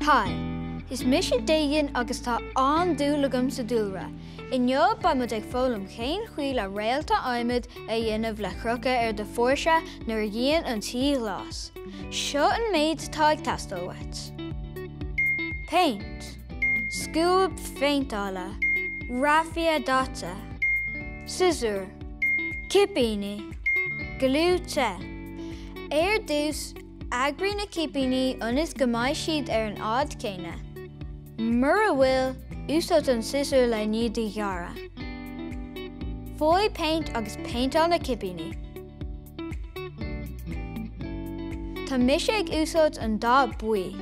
Haigh, is mise Dagan agus tá an-dúil agam sa dúlra. Inniu beidh muid ag foghlaim cén chaoi le réalta adhmaid a dhéanamh le crochadh ar do phóirse nuair a dhíon an tí ghlas. Seo an méid atá ag teastáil uait. Péint. Scuab phéinteála. Raifia daite. Siosúr. Cipíní. Gliú te. Ar dtús, eagraigh na cipíní ionas go mbeidh siad ar an fhad céanna. Mura bhfuil, úsáid an siosúr le iad a ghearradh. Faigh péint agus péinteáil na cipíní. Tá mise ag úsáid an dath buí.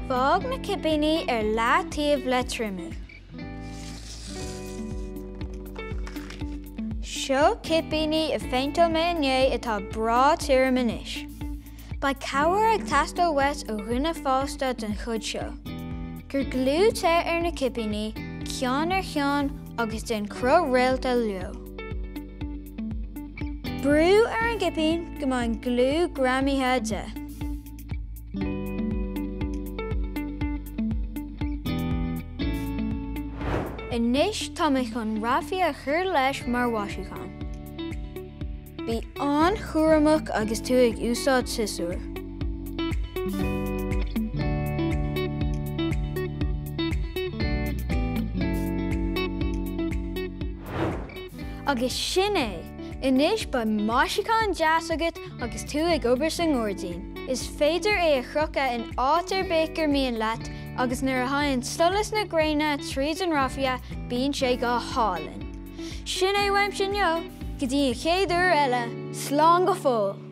Fág na cipíní ar leataobh le triomú. Seo cipíní a phéinteáil mé inné atá breá tirim anois. Beidh cabhair ag teastáil uait ó dhuine fásta don chuid seo. Cuir gliú te ar na cipíní, ceann ar cheann, agus déan cruth réalta leo. Brú ar an gcipín go mbeidh an gliú greamaithe de. Anois tá mé chun raifia a chur leis mar mhaisiúchán. Bí an-chúramach agus tú ag úsáid siosúir. Agus sin é! Anois beidh maisiúchán deas agat agus tú ag obair sa ngairdín. Is féidir é a chrochadh in áit ar bith gur mian leat agus nuair a thagann solas na gréine tríd an raifia bíonn sé go hálainn. Sin é uaimse inniu! Go dtí an chéad uair eile, slán go fóill!